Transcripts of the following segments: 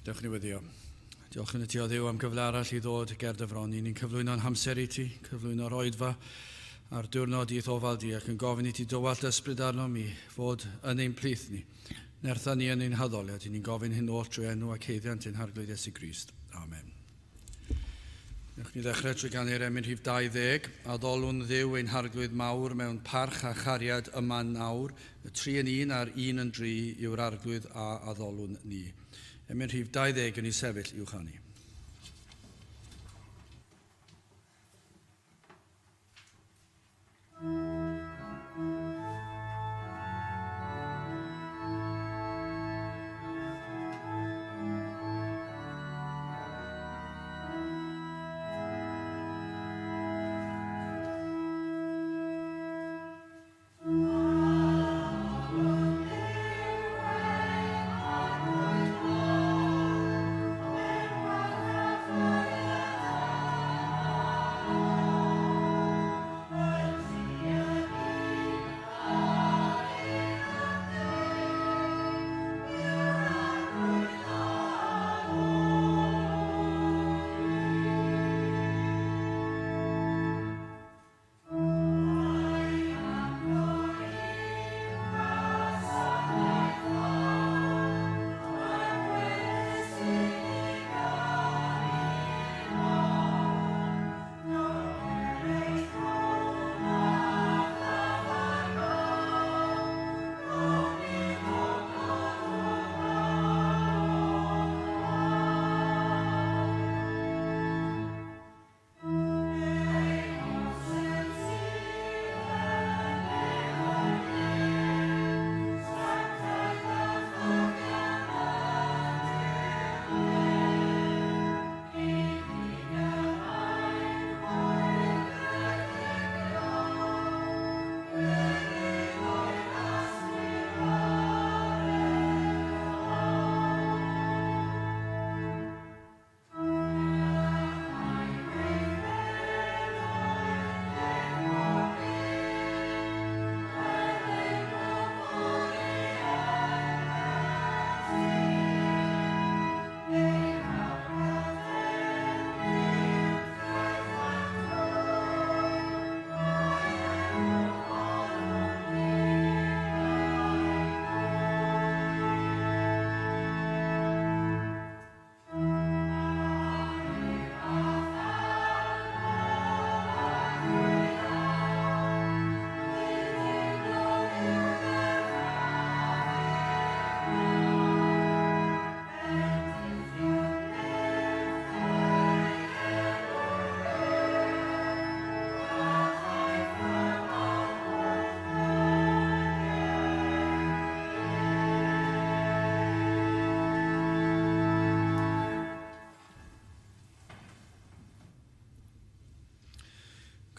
Dewch ni weddio. Diolch yn y ti o Dduw am gyfle arall i ddod ger dy fron. Ni'n cyflwyno'n hamser i ti, cyflwyno'r oedfa a'r diwrnod i'th ofal di ac yn gofyn i ti dywallt ysbryd arnom i fod yn ein plith ni. Nertha ni yn ein haddoliad. Ni'n gofyn hyn oll trwy enw ac haeddiant ein Harglwydd Iesu Grist. Amen. Newch ni ddechrau trwy ganu'r emyn rhif 20. Addolwn Dduw ein Harglwydd mawr mewn parch a chariad yma nawr. Y tri yn un a'r un yn dri yw'r Arglwydd a addolwn ni. Emyn rhif 20 yn ei sefyll i'w chanu.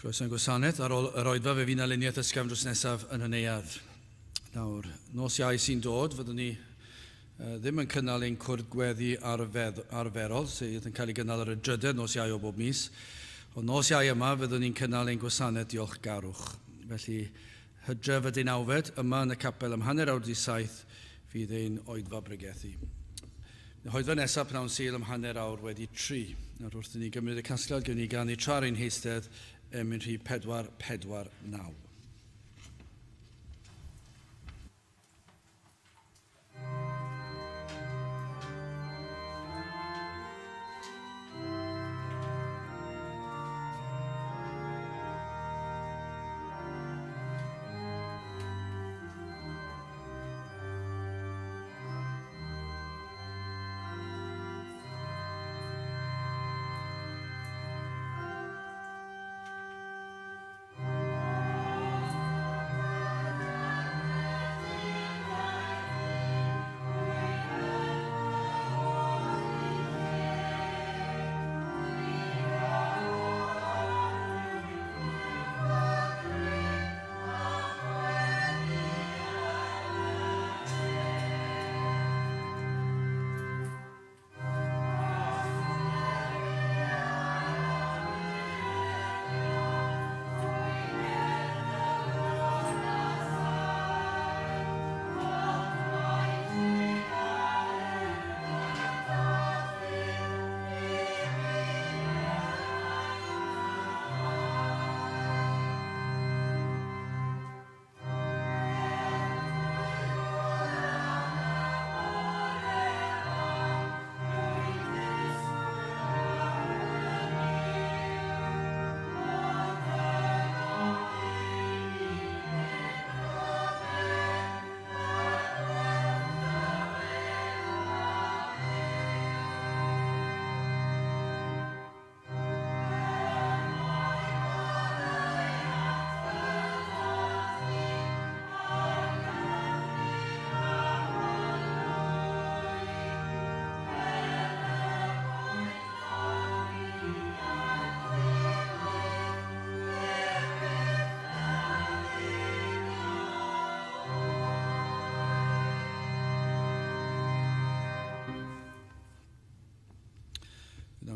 Croeso i'n gwasanaeth. Ar ôl yr oedfa fe fydd 'na luniaeth ysgafn drws nesaf yn y neuadd. Nawr, nos Iau sy'n dod, fyddwn ni ddim yn cynnal ein cwrdd gweddi arferol, sydd yn cael ei gynnal ar y drydedd nos Iau o bob mis. Ond nos Iau yma, fyddwn ni'n cynnal ein gwasanaeth diolchgarwch. Felly, Hydref y deunawfed, yma yn y capel am hanner awr 'di saith, fydd ein oedfa bregethu. Y hoedfa nesaf pnawn Sul am hanner awr wedi tri. Nawr wrth i ni gymryd y casgliad, gewn ni ganu tra ar ein heistedd, emyn rhif 449.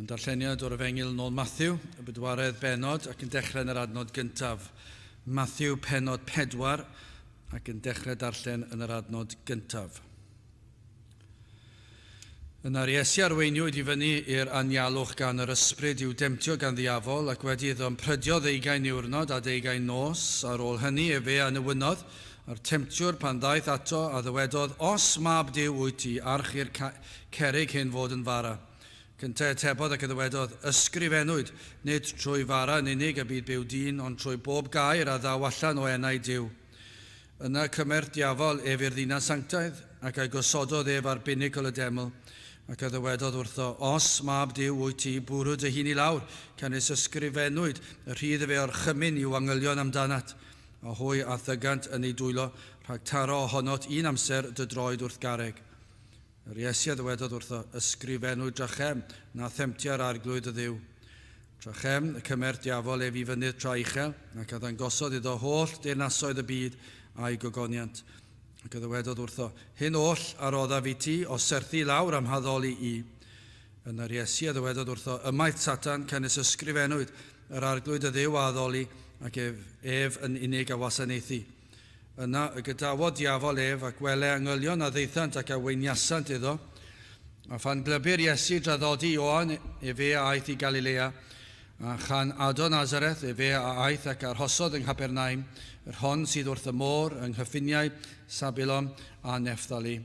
Cawn darlleniad o'r Efengyl yn ôl Mathew, y bedwaredd bennod, ac yn dechrau yn yr adnod gyntaf. Mathew pennod 4, ac yn dechrau darllen yn yr adnod gyntaf. Yna'r Iesu arweiniwyd i fyny i'r anialwch gan yr ysbryd i'w demtio gan ddiafol, ac wedi iddo ymprydio ddeugain niwrnod a deugain nos, ar ôl hynny efe a newynodd, a'r temtiwr pan ddaeth ato a ddywedodd, Os mab Duw wyt ti, arch i'r cerrig hyn fod yn fara. Cyntaf atebodd ac a ddywedodd, Ysgrifennwyd, nid trwy fara yn unig y bydd byw dyn, ond trwy bob gair a ddaw allan o enau Duw. Yna cymerth diafol ef i'r ddinas sanctaidd, ac a'i gosododd ef ar binicl y deml, ac a ddywedodd wrtho, Os mab Duw wyt ti, bwrw dy hun i lawr, canys ysgrifennwyd y rhydd efe orchymyn i'w angylion amdanat, a hwy a thygant yn eu dwylo, rhag taro ohonot un amser dy droed wrth garreg. Yr Iesu a ddywedodd wrtho, Ysgrifennwyd drachem, na themtia'r Arglwydd dy Dduw. Drachem, y cymerth diafol ef i fynydd tra uchel, ac a ddangosodd iddo holl deyrnasoedd y byd a'i gogoniant. Ac a ddywedodd wrtho, Hyn oll a roddaf i ti, os serthi i lawr a'm haddoli i. Yna'r Iesu a ddywedodd wrtho, Ymaith, Satan, canys ysgrifennwyd, Yr Arglwydd dy Dduw a addoli, ac ef, ef yn unig a wasanaethi. Yna y gadawodd diafol ef, ac wele angylion a ddaethant ac a weiniasant iddo. A phan glybir Iesu draddodi Ioan, efe a aeth i Galilea, a chan ado Nazareth, efe a aeth ac arhosodd yng Nghapernaum, yr hon sydd wrth y môr, yng nghyffiniau Sabulon a Nefthali.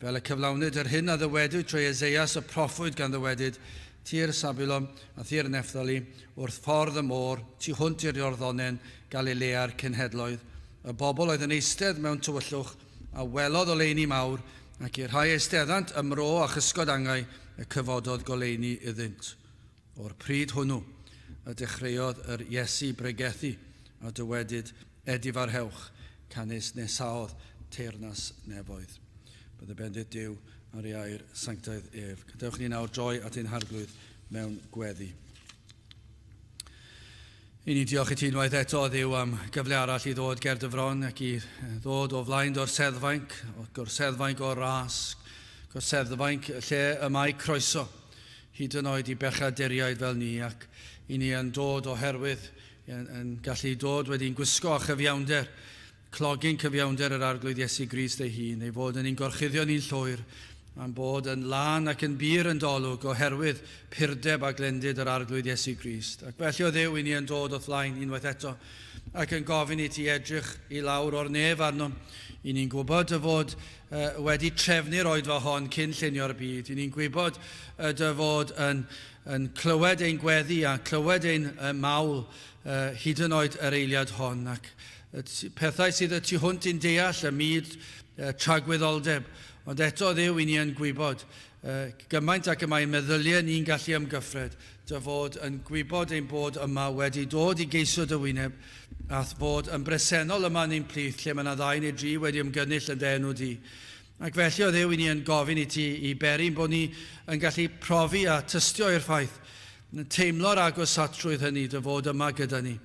Fel y cyflawnid yr hyn a ddywedwyd trwy Eseias y proffwyd gan ddywedyd, Tir Sabulon a thir Nefthali, wrth ffordd y môr, tu hwnt i'r Iorddonen, Galilea'r cenhedloedd. Y bobl oedd yn eistedd mewn tywyllwch, a welodd oleuni mawr, ac i'r rhai eisteddant ym mro a chysgod angau, y cyfododd goleuni iddynt. O'r pryd hwnnw y dechreuodd yr Iesu bregethu a dywedyd, Edifarhewch, canys nesaodd teyrnas nefoedd. Bydde bendith Duw ar ei air sanctaidd ef. Gadewch ni nawr droi at ein Harglwydd mewn gweddi. I ni diolch i ti unwaith eto, Dduw, am gyfle arall i ddod ger dy fron ac i ddod o flaen dy orseddfainc, o gorseddfainc o'r ras, gorseddfainc lle y mae croeso hyd yn oed i bechaduriaid fel ni, ac i ni yn dod oherwydd yn, yn gallu dod wedi'n gwisgo â chyfiawnder, clogyn cyfiawnder yr Arglwydd Iesu Grist ei hun, ei fod yn ein gorchuddio ni'n llwyr, a'n bod yn lân ac yn bur yn dolwg oherwydd purdeb a glendid yr Arglwydd Iesu Grist. Ac felly o Dduw, i ni yn dod o'th flaen unwaith eto, ac yn gofyn i ti edrych i lawr o'r nef arnom. I ni'n gwybod dy fod wedi trefnu'r oedfa hon cyn llunio'r byd. I ni'n gwybod dy fod yn, yn clywed ein gweddi a clywed ein mawl hyd yn oed yr eiliad hon. Ac pethau sydd y tu hwnt i'n deall y myd tragwyddoldeb. Ond eto Dduw, i ni yn gwybod gymaint ac y mae meddyliau ni'n gallu ymgyffred, dy fod yn gwybod ein bod yma wedi dod i geisio dy wyneb, a'th fod yn bresennol yma yn ein plith lle mae yna ddau neu dri wedi ymgynnull yn dy enw di. Ac felly, o Dduw, i ni yn gofyn i ti i beri'n bod ni yn gallu profi a tystio i'r ffaith, yn teimlo'r agosatrwydd hynny, dy fod yma gyda ni.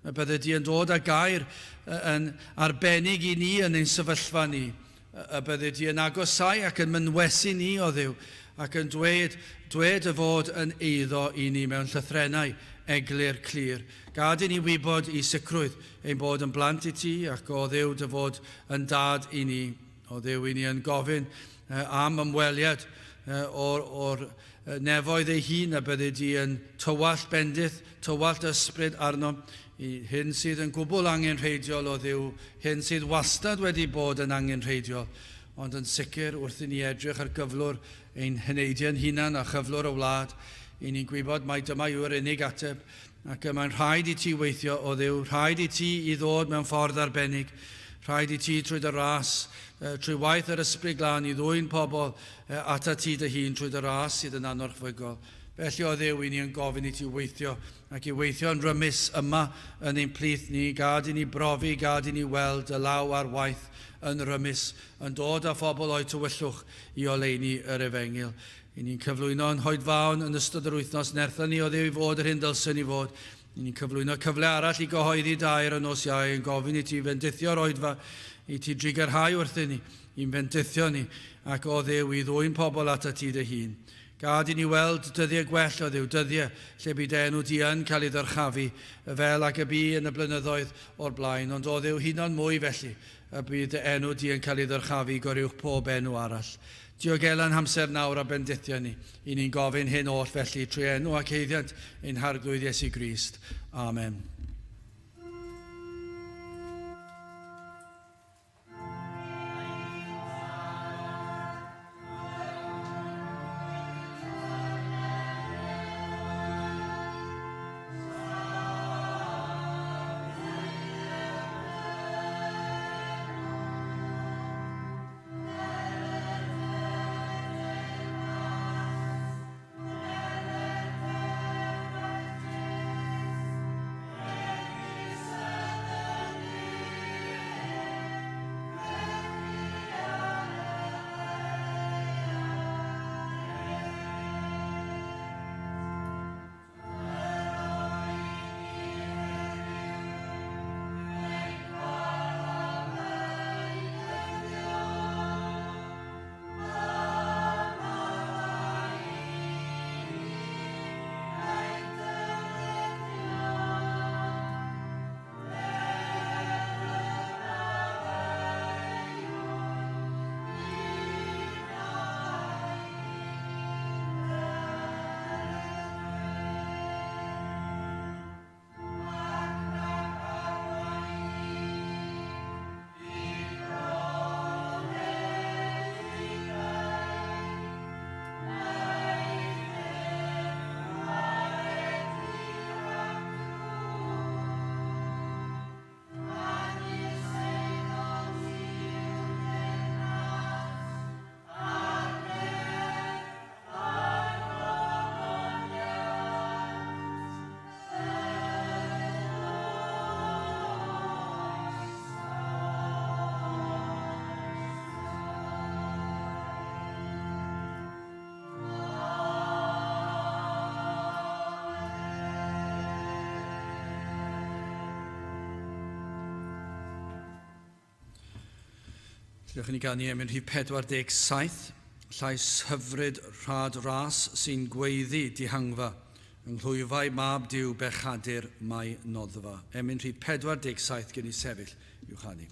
Y bydde di yn dod â gair yn arbennig i ni yn ein sefyllfa ni. Y bydde di yn agosáu ac yn mynwesu ni, o Dduw, ac yn dweud, dwed dy fod yn eiddo i ni mewn llythrennau eglur clir. Gad i ni wybod i sicrwydd ein bod yn blant i ti, ac o Dduw dy fod yn dad i ni. O Dduw, i ni yn gofyn am ymweliad o'r, or nefoedd ei hun, a bydde di yn tywallt bendith, tywallt ysbryd arno, i hyn sydd yn gwbl angenrheidiol o Dduw, hyn sydd wastad wedi bod yn angenrheidiol, ond yn sicr wrth i ni edrych ar gyflwr ein heneidiau'n hunan a chyflwr y wlad, i ni'n gwybod mai dyma yw'r unig ateb, ac y mae'n rhaid i ti weithio, o Dduw, rhaid i ti i ddod mewn ffordd arbennig, rhaid i ti trwy dy ras, trwy waith yr Ysbryd Glân i ddwyn pobl atat ti dy hun trwy dy ras sydd yn anorchfygol. Felly, o Dduw, i ni yn gofyn i ti weithio ac i weithio yn rymus yma yn ein plith ni, gad i ni brofi, gad i ni weld dy law ar waith yn rymus, yn dod â phobl o'u tywyllwch i oleuni yr efengyl. I ni'n cyflwyno yn hoedfaon yn ystod yr wythnos, nertha ni o Dduw i fod yr hyn dylsen ni fod. I ni'n cyflwyno cyfle arall i gyhoeddi dair y nos Iau, yn gofyn i ti fendithio'r oedfa, i ti drugarhau wrthyn ni, i'n fendithio ni, ac o Dduw i ddwyn pobl atat ti dy hun. Gad i ni weld dyddiau gwell o Dduw, dyddiau lle bydd enw di yn cael ei ddyrchafu fel ag y bu yn y blynyddoedd o'r blaen, ond o Dduw hyd yn oed mwy felly y bydd dy enw di yn cael ei ddyrchafu goruwch pob enw arall. Diogela'n hamser nawr a bendithio ni. I ni'n gofyn hyn oll felly trwy enw ac haeddiant ein Harglwydd Iesu Grist. Amen. Dewch i ni ganu emyn rhif 47, llais hyfryd rhad ras sy'n gweiddi dihangfa, yng nghlwyfau mab Duw bechadur mae noddfa. Emyn rhif 47 gen i sefyll i'w chanu.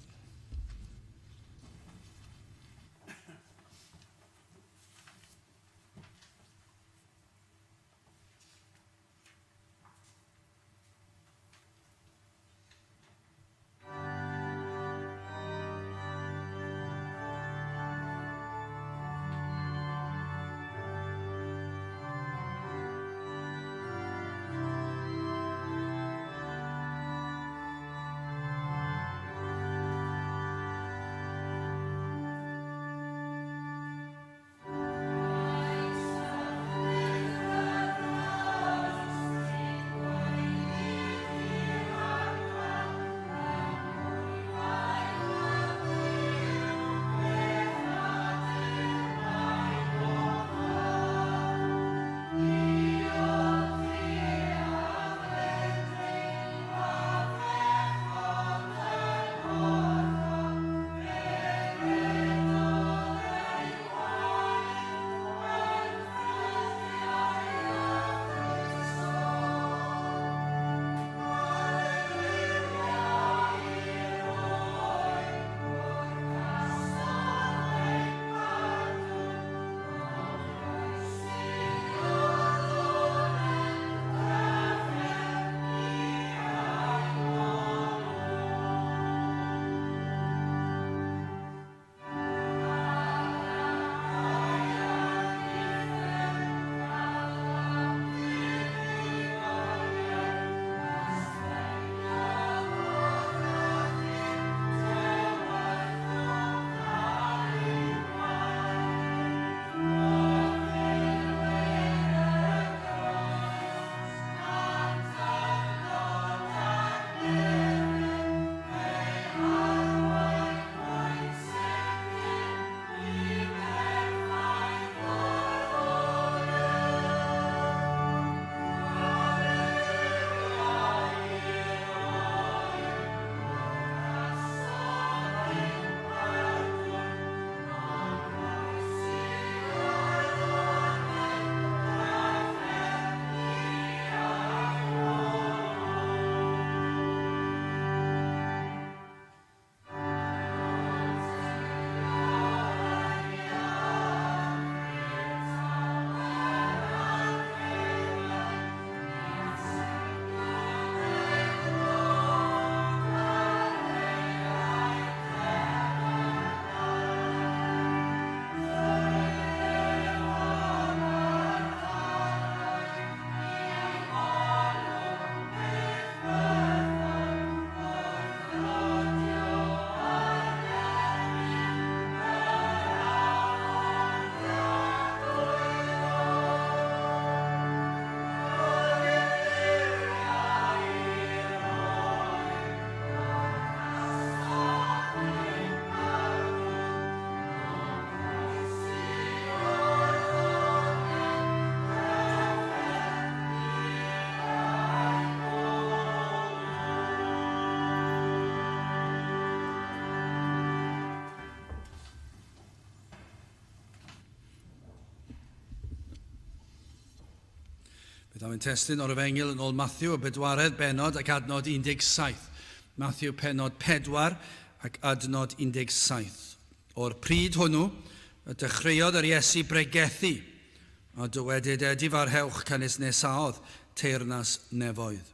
Fe ddaw ein testun o'r Efengyl yn ôl Mathew, y bedwaredd bennod ac adnod 17. Mathew pennod 4 ac adnod 17. O'r pryd hwnnw, y dechreuodd yr Iesu bregethu, a dywedyd, Edifarhewch canys nesaodd teyrnas nefoedd.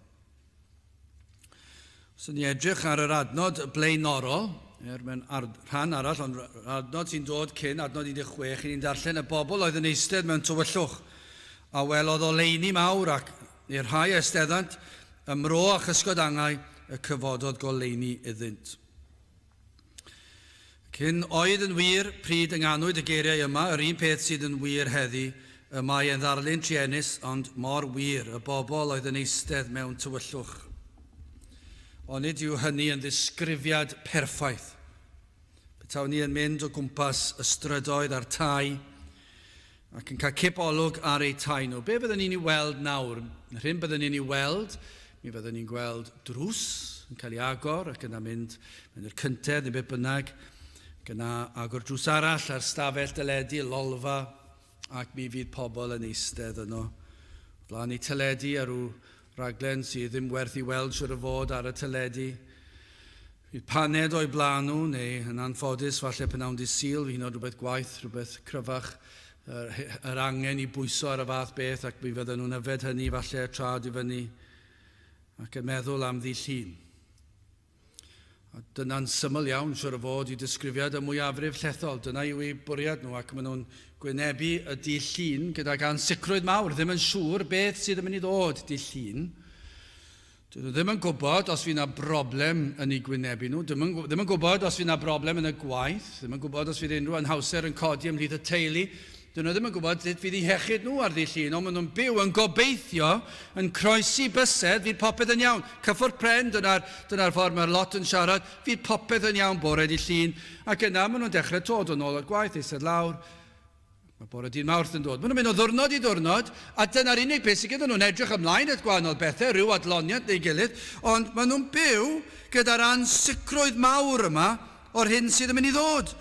Os ni edrych ar yr adnod blaenorol, er mewn rhan arall, ond adnod sy'n dod cyn, adnod 16, i ni'n darllen y bobl oedd yn eistedd mewn tywyllwch, a welodd oleuni mawr ac i'r rhai a eisteddant ym mro a chysgod angau y cyfododd goleuni iddynt. Cyn oedd yn wir pryd ynganwyd y geiriau yma, yr un peth sydd yn wir heddi, y mae e'n ddarlun truenus, ond mor wir, y bobl oedd yn eistedd mewn tywyllwch. Onid yw hynny yn ddisgrifiad perffaith? Petawn ni yn mynd o gwmpas y strydoedd a'r tai, ac yn cael cip olwg ar eu tai nhw, be fyddwn ni'n ei weld nawr? Yr hyn byddwn ni'n ei weld, mi fyddwn ni'n gweld drws yn cael ei agor ac yna mynd mewn i'r cyntedd neu beth bynnag, ac yna agor drws arall ar stafell deledu, lolfa, ac mi fydd pobl yn eistedd yno. Flaen eu teledu a rhyw raglen sydd ddim werth i weld siwr o fod ar y teledu. Fydd paned o'u blaen nhw, neu yn anffodus, falle p'nawn dydd Sul, hyd yn oed rhywbeth gwaeth, rhywbeth cryfach, yr, yr angen i bwyso ar y fath beth, ac mi fydden nhw'n yfed hynny falle tra di fyny, ac yn meddwl am ddydd Llun. A dyna'n syml iawn, siwr o fod, i disgrifiad y mwyafrif llethol. Dyna yw eu bwriad nhw, ac maen nhw'n gwynebu y dydd Llun gydag ansicrwydd mawr, ddim yn siŵr beth sydd yn mynd i ddod dydd Llun. Dyn nhw ddim yn gwybod os fydd 'na broblem yn eu gwynebu nhw, ddim yn, ddim yn gwybod os fydd 'na broblem yn y gwaith, ddim yn gwybod os fydd unrhyw anhawster yn codi ymhlith y teulu, dyn nhw ddim yn gwybod sut fydd eu hiechyd nhw ar ddydd Llun, ond maen nhw'n byw yn gobeithio, yn croesi bysedd, fydd popeth yn iawn. Cyffwrdd pren, dyna'r dyna ffordd mae'r lot yn siarad, fydd popeth yn iawn bore dydd Llun, ac yna maen nhw'n dechrau dod yn ôl o'r gwaith, eistedd lawr, Mae bore dydd Mawrth yn dod. Maen nhw'n mynd o ddwrnod i ddwrnod, a dyna'r unig beth sydd gyda nhw'n edrych ymlaen at gwahanol bethau, rhyw adloniant neu gilydd, ond maen nhw'n byw gyda'r ansicrwydd mawr yma o'r hyn sydd yn mynd i ddod.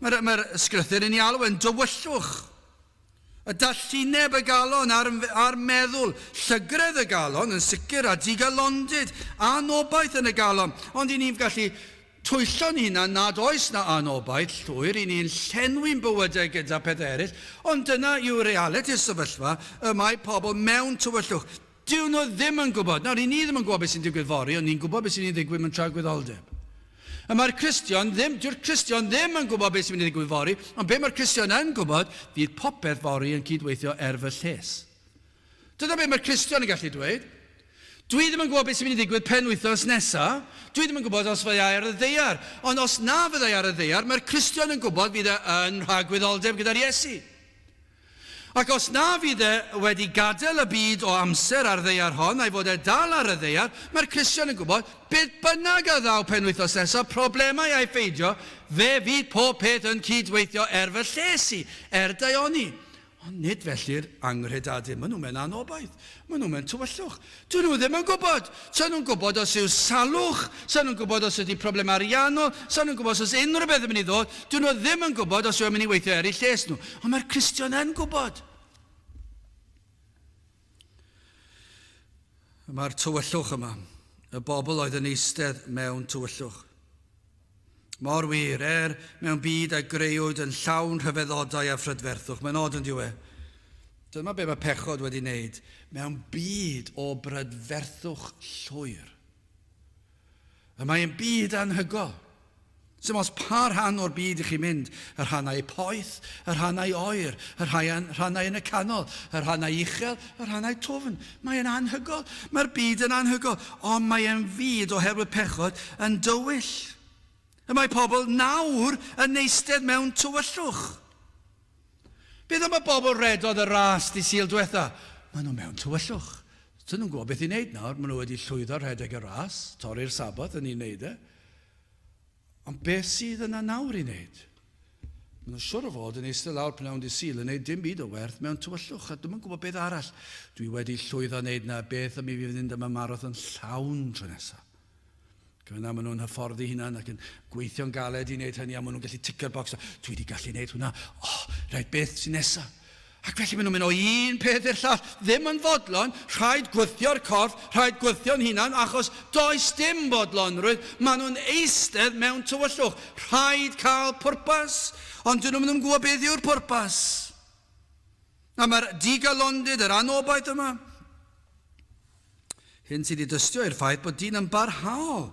Mae'r mae ysgrythur yn ei alw yn dywyllwch. Y dallineb y galon a'r, a'r meddwl, llygredd y galon yn sicr a digalondid, anobaith yn y galon. Ond i ni'n gallu Twyllo'n hunan nad oes 'na anobaith llwyr, i ni'n llenwi'n bywydau gyda pethau eraill, ond dyna yw realiti'r sefyllfa, y mae pobl mewn tywyllwch. Dyw nhw ddim yn gwybod. Nawr, i ni ddim yn gwybod beth sy'n digwydd fory, ond ni'n gwybod beth sy'n mynd i ddigwydd mewn tragwyddoldeb. Y mae'r Cristion ddim, dyw'r Cristion ddim yn gwybod beth sy'n mynd i ddigwydd fory, ond be mae'r Cristion yn gwybod, fydd popeth fory yn cydweithio er fy lles. Dyna beth mae'r Cristion yn gallu dweud. Dwi ddim yn gwybod beth sy'n mynd i ddigwydd penwythnos nesa. Dwi ddim yn gwybod os fyddai ar y ddaear. Ond os na fyddai ar y ddaear, mae'r Cristion yn gwybod fydd e yn rhagwyddoldeb gyda'r Iesu. Ac os na fydd e wedi gadael y byd o amser ar ddaear hon, a'i fod e dal ar y ddaear, mae'r Cristion yn gwybod, beth bynnag a ddaw penwythnos nesaf, problemau a'i pheidio, fe fydd pob peth yn cydweithio er fy lles i, er daioni. Ond nid felly'r anghredadun. Maen nhw mewn anobaith. Maen nhw mewn tywyllwch. Dyn nhw ddim yn gwybod. Sa nhw'n gwybod os yw salwch, sa nhw'n gwybod os ydy problem ariannol, sa nhw'n gwybod os oes unrhyw beth yn mynd i ddod. Dyn nhw ddim yn gwybod os yw e'n mynd i weithio er eu lles nhw. Ond mae'r Cristion yn gwybod. Mae'r tywyllwch yma. Y bobl oedd yn eistedd mewn tywyllwch. Mor wir, er mewn byd a greuwyd yn llawn rhyfeddodau a phrydferthwch, mae'n od yn dyw e. Dyma be mae pechod wedi wneud mewn byd o brydferthwch llwyr. Y mae'n byd anhygoel. Sdim ots pa rhan o'r byd i chi mynd, y rhannau poeth, y rhannau oer, y rhannau yn y canol, y rhannau uchel, y rhannau twfn. Mae'n anhygoel. Mae'r byd yn anhygoel. Ond mae'n fyd oherwydd pechod yn dywyll. Y mae pobl nawr yn eistedd mewn tywyllwch. Beth am y bobl redodd y ras di Sul diwetha? Maen nhw mewn tywyllwch. Dyn nhw'n gwybod beth i wneud nawr. Maen nhw wedi llwyddo rhedeg y ras, torri'r Saboth yn ei wneud e. Ond beth sydd yna nawr i wneud? Maen nhw'n siwr o fod yn eistedd lawr pnawn dydd Sul yn wneud dim byd o werth mewn tywyllwch, a dwi'm yn gwybod beth arall dwi wedi llwyddo wneud na beth am i fi fynd am y marathon llawn tro nesaf. Ac yna maen nhw'n hyfforddi hunan ac yn gweithio'n galed i wneud hynny, a maen nhw'n gallu ticio'r bocs, dwi wedi gallu wneud hwnna, oh, rhaid beth sy'n nesaf? Ac felly maen nhw'n mynd o un peth i'r llall, ddim yn fodlon, rhaid gwthio'r corff, rhaid gwthio'n hunan, achos does dim bodlonrwydd, maen nhw'n eistedd mewn tywyllwch. Rhaid cael pwrpas, ond dyn nhw'n ddim yn gwybod beth yw'r pwrpas. A mae'r digalondid, yr anobaith yma, Hyn sydd i dystio i'r ffaith bod dyn yn barhaol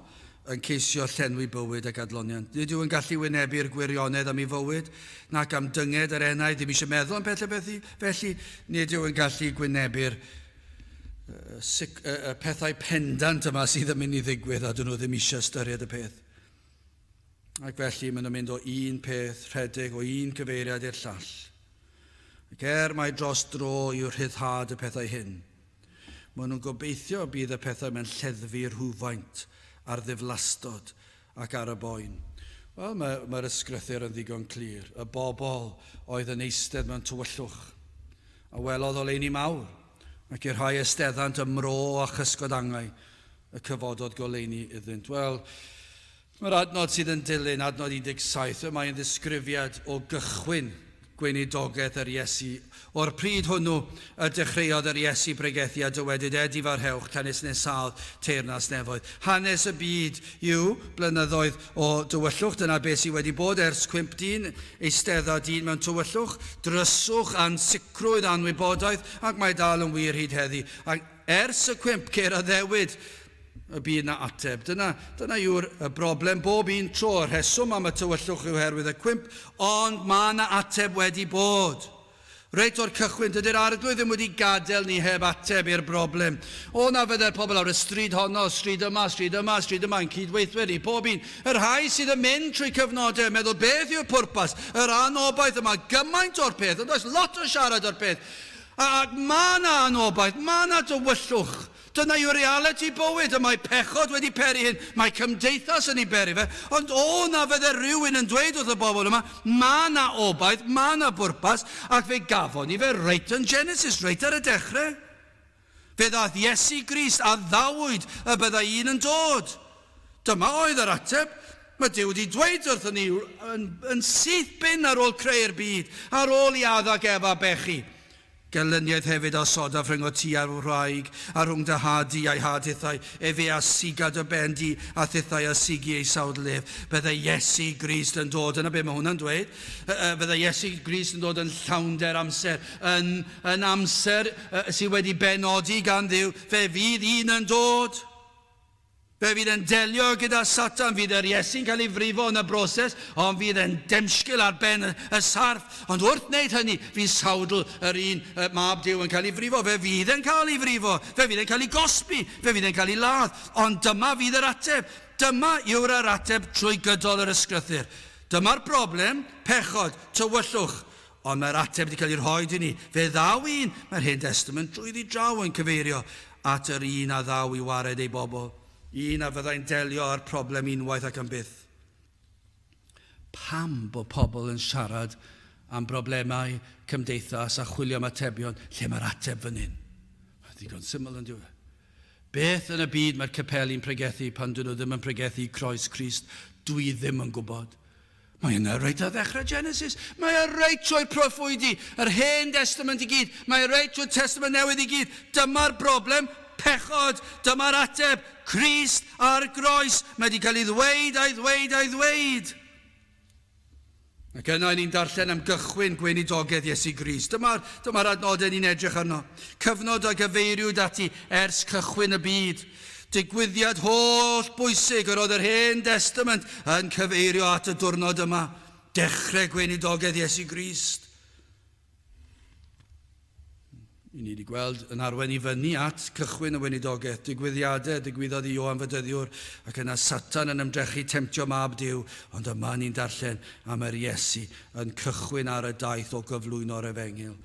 yn ceisio llenwi bywyd ag adloniant. Nid yw yn gallu wynebu'r gwirionedd am ei fywyd, nac am dynged yr enaid, ddim eisiau meddwl am pethau felly, felly nid yw yn gallu gwynebu'r y pethau pendant yma sydd yn mynd i ddigwydd a dyn nhw ddim eisiau ystyried y peth. Ac felly maen nhw'n mynd o un peth, rhedeg o un cyfeiriad i'r llall. Ac er mai dros dro yw rhyddhad y pethau hyn, maen nhw'n gobeithio y bydd y pethau mewn lleddfu rhywfaint ar ddiflastod ac ar y boen. Wel, mae'r mae ysgrythur yn ddigon clir. Y bobl oedd yn eistedd mewn tywyllwch, a welodd oleuni mawr, ac i'r rhai esteddant ym mro a chysgod angau, y cyfododd goleuni iddynt. Wel, mae'r adnod sydd yn dilyn, adnod 17, y mae'n ddisgrifiad o gychwyn gweinidogaeth yr Iesu. O'r pryd hwnnw y dechreuodd yr Iesu bregethu a dywedyd, Edifarhewch, canys nesaodd teyrnas nefoedd. Hanes y byd yw blynyddoedd o dywyllwch, dyna beth sydd wedi bod ers cwymp dyn, eistedda dyn mewn tywyllwch, dryswch, ansicrwydd, anwybodaeth, ac mae dal yn wir hyd heddi. Ac Ers y cwymp ceir addewid y bydd 'na ateb. Dyna, dyna yw'r y broblem bob un tro. Y rheswm am y tywyllwch yw oherwydd y cwymp, ond mae 'na ateb wedi bod. Reit o'r cychwyn, dydy'r Arglwydd ddim wedi gadael ni heb ateb i'r broblem. O na fydde'r pobl ar y stryd honno, stryd yma, stryd yma, stryd yma, yn cydweithwyr ni, pob un, y rhai sydd yn mynd trwy cyfnodau yn meddwl beth yw'r pwrpas, yr anobaith yma, gymaint o'r peth, ond oes lot o siarad o'r peth. Ac mae 'na anobaith, mae 'na dywyllwch. Dyna yw realiti bywyd, y mae pechod wedi peri hyn, mae cymdeithas yn ei beri fe, ond o na fydde rhywun yn dweud wrth y bobl yma, mae 'na obaith, mae 'na bwrpas, ac fe gafon ni fe reit yn Genesis, reit ar y dechrau. Fe ddaeth Iesu Grist, a addawyd y byddai un yn dod. Dyma oedd yr ateb. Mae Duw wedi dweud wrthon ni yn, yn syth bin ar ôl creu'r byd, ar ôl i Adda ac Efa bechu. Gelyniaeth hefyd a osodaf rhyngot ti a'r wraig, a rhwng dy had di a'i had hithau, efe a siga dy ben di, a thithau a sigi ei sawdl ef. Byddai Iesu Grist yn dod, dyna be mae hwnna'n dweud. Byddai Iesu Grist yn dod yn llawnder amser, yn, yn amser sydd wedi benodi gan Dduw, fe fydd un yn dod. Fe fydd e'n delio gyda Satan, fydd yr Iesu'n cael ei frifo yn y broses, ond fydd e'n demsgil ar ben y sarff. Ond wrth wneud hynny, fydd sawdl yr un mab Duw yn cael ei frifo. Fe fydd e'n cael ei frifo, fe fydd e'n cael ei gosbi, fe fydd e'n cael ei ladd. Ond dyma fydd yr ateb. Dyma yw'r yr ateb trwy gydol yr Ysgrythur. Dyma'r broblem, pechod, tywyllwch. Ond mae'r ateb wedi cael ei rhoi i ni. Fe ddaw un, mae'r Hen Destament drwyddi draw yn cyfeirio at yr un a ddaw i wared ei bobl, un a fyddai'n delio â'r problem unwaith ac am byth. Pam bod pobl yn siarad am broblemau cymdeithas a chwilio am atebion lle mae'r ateb fan hyn? Mae'n ddigon syml yn dyw e. Beth yn y byd mae'r capeli'n pregethu pan dyn nhw ddim yn pregethu croes Crist? Dwi ddim yn gwybod. Mae yna reit ar ddechrau Genesis. Mae e reit trwy'r proffwydi, yr Hen Destament i gyd. Mae e reit trwy'r Testament Newydd i gyd. Dyma'r broblem, pechod. Dyma'r ateb, Crist ar groes. Mae wedi cael ei ddweud a'i ddweud a'i ddweud. Ac yna ni'n darllen am gychwyn gweinidogaeth Iesu Grist. Dyma'r dyma adnodau ni'n edrych arno. Cyfnod a gyfeiriwyd ati ers cychwyn y byd. Digwyddiad holl bwysig yr oedd yr Hen Destament yn cyfeirio at y diwrnod yma, dechrau gweinidogaeth Iesu Grist. I ni wedi gweld yn arwain i fyny at cychwyn y weinidogaeth, digwyddiadau digwyddodd i Ioan Fedyddiwr, ac yna Satan yn ymdrechu temtio mab Duw, ond yma ni'n darllen am yr Iesu yn cychwyn ar y daith o gyflwyno'r efengyl.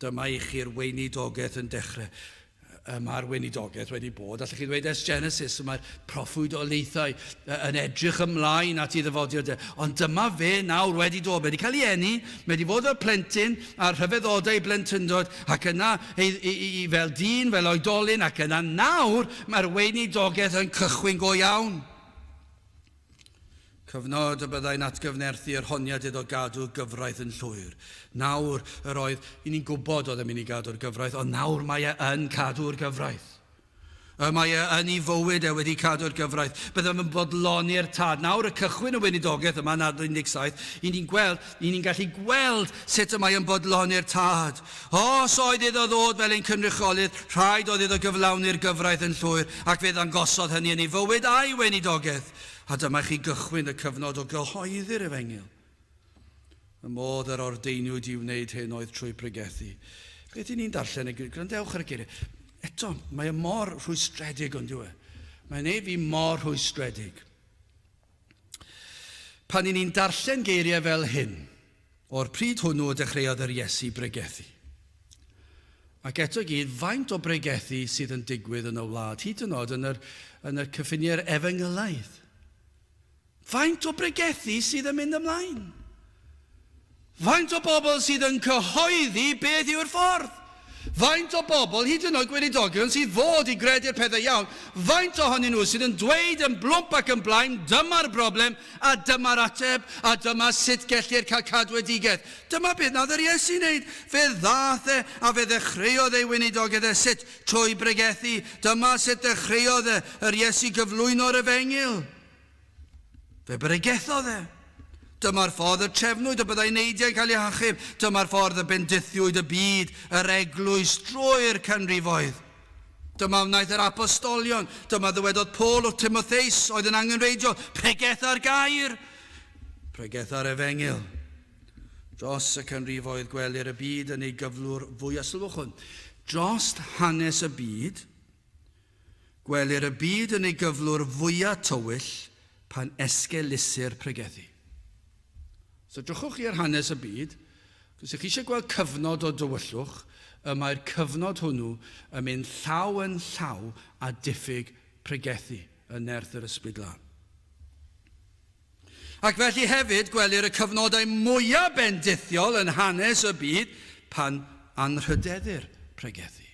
Dyma i chi'r weinidogaeth yn dechrau. Y mae'r weinidogaeth wedi bod, allwch chi ddweud ers Genesis, mae'r proffwydoliaethau yn edrych ymlaen at ei ddyfodiad e. Ond dyma fe nawr wedi dod. Mae wedi cael ei eni, mae wedi fod fel plentyn a'r rhyfeddodau ei blentyndod, ac yna ei, ei, ei, fel dyn, fel oedolyn, ac yna nawr mae'r weinidogaeth yn cychwyn go iawn. Cyfnod y byddai'n atgyfnerthu yr honiad iddo gadw gyfraith yn llwyr. Nawr yr oedd, i ni'n gwybod oedd e'n mynd i gadw'r gyfraith, ond nawr mae e yn cadw'r gyfraith. Y mae e yn ei fywyd e wedi cadw'r gyfraith. Byddem yn bodloni'r tad. Nawr y cychwyn y weinidogaeth yma yn adnod 17, i ni'n gweld, i ni'n gallu gweld sut y mae yn bodloni'r tad. Os oedd iddo ddod fel ein cynrychiolydd, rhaid oedd iddo gyflawni'r gyfraith yn llwyr, ac fe ddangosodd hynny yn ei fywyd a'i weinidogaeth. A dyma chi gychwyn y cyfnod o gyhoeddi'r efengyl. Y modd yr ordeiniwyd i wneud hyn oedd trwy pregethu. Beth i ni'n darllen y Gwrandewch ar y geiriau. Eto, mae e mor rhwystredig ond yw e. Mae'n ei fi mor rhwystredig. Pan i ni'n darllen geiriau fel hyn, o'r pryd hwnnw y dechreuodd yr Iesu bregethu. Ac eto i gyd, faint o bregethu sydd yn digwydd yn y wlad, hyd yn oed yn yr, yn y cyffiniau'r efengylaidd? Faint o bregethu sydd yn mynd ymlaen? Faint o bobl sydd yn cyhoeddi beth yw'r ffordd? Faint o bobl, hyd yn oed gweinidogion, sydd fod i gredu'r pethau iawn, faint ohonyn nhw sydd yn dweud yn blwmp ac yn blaen, dyma'r broblem, a dyma'r ateb, a dyma sut gellir cael cadwedigaeth. Dyma beth nath yr Iesu wneud. Fe ddaeth e, a fe ddechreuodd ei weinidogaeth e sut? Trwy bregethu. Dyma sut ddechreuodd e, yr Iesu gyflwyno'r efengyl. Fe bregethodd e. Dyma'r ffordd y trefnwyd y byddai neidiau'n cael eu hachub. Dyma'r ffordd y bendithiwyd y byd, yr eglwys, drwy'r canrifoedd. Dyma wnaeth yr apostolion. Dyma ddywedodd Paul wrth Timotheus oedd yn angenrheidiol, pregetha'r gair, pregetha'r efengyl. Dros y canrifoedd gwelir y byd yn ei gyflwr fwyaf. Sylwch hwn. Dros hanes y byd, Gwelir y byd yn ei gyflwr fwya tywyll pan esgelusir pregethu. So drychwch chi ar hanes y byd, os ych chi eisiau gweld cyfnod o dywyllwch, y mae'r cyfnod hwnnw yn mynd llaw yn llaw â diffyg pregethu yn nerth yr Ysbryd Glân. Ac felly hefyd gwelir y cyfnodau mwyaf bendithiol yn hanes y byd pan anrhydeddir pregethu.